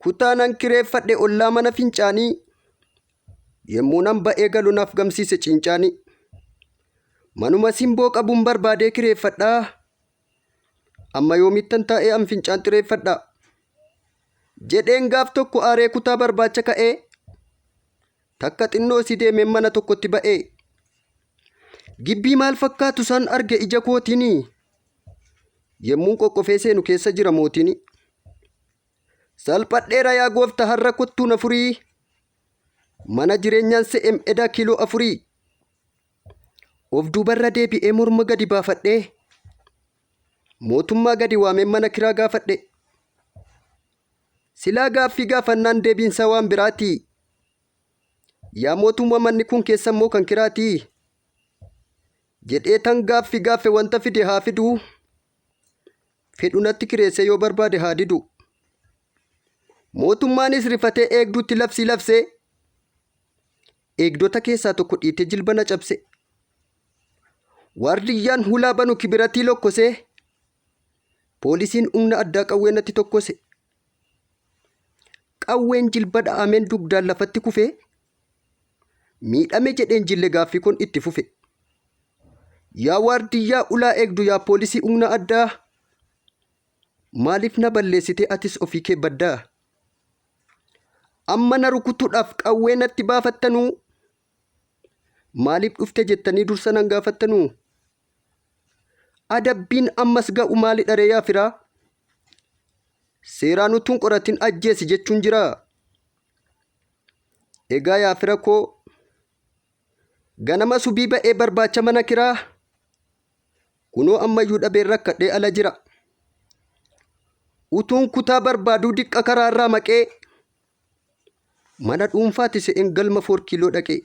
Kutaa nan kireeffadhe ollaa mana fincaanii. Yommuu nan ba'ee galu naaf gamsiise cincaanii. Manuma simboo qabuun barbaadee kireeffadhaa. Amma yoomittan taa'ee an fincaan xireeffadha. Jedheen gaaf tokko aaree kutaa barbaacha ka'ee. Takka xinnoo si deemeen mana tokkotti ba'ee. Gibbii maal fakkaatu san arge ija kootiini. Yemmuun qoqqofee seenu keessa jira mootiini. Salphadheera yaa goofta har'a kottuu na furii. Mana jireenyaan se'em edaa kiiloo afurii. Of duubarra deebi'ee morma gadi baafadhee. Mootummaa gadi waameen mana kiraa gaafadhe. Silaa gaaffii gaafannaan deebiinsaa waan biraati. Yaa mootummaa manni kun keessan moo kan kiraati? Jedhee tan gaaffi gaaffe wanta fide haa fidu. Fedhu natti kireessee yoo barbaade haa didu. Mootummaanis rifatee eegduutti labsii labsee eegdota keessaa tokko dhiitee jilba na cabse. Waardiyyaan hulaa banu kibiratii lokkosee poolisiin humna addaa qawwee natti tokkose. Qawween jilba dha'ameen dugdaan lafatti kufee miidhame jedheen jille gaaffii kun itti fufe. Yaa waardiyyaa ulaa eegdu yaa poolisii humna addaa maaliif na balleessitee atis ofii kee baddaa? Amma na rukutuudhaaf qawwee natti baafattanuu maaliif dhufte jettanii dursa nan gaafattanuu? Adabbiin ammas ga'u maalidha ree yaa firaa? Seeraan utuun qoratin ajjeesi jechuun jiraa? Egaa yaa fira koo ganama subii ba'ee barbaacha mana kiraa kunoo ammayyuu dhabeen rakkadhee ala jira. Utuun kutaa barbaaduu diqqa karaarraa maqee mana dhuunfaati se'een galma 4 kiiloo dhaqee.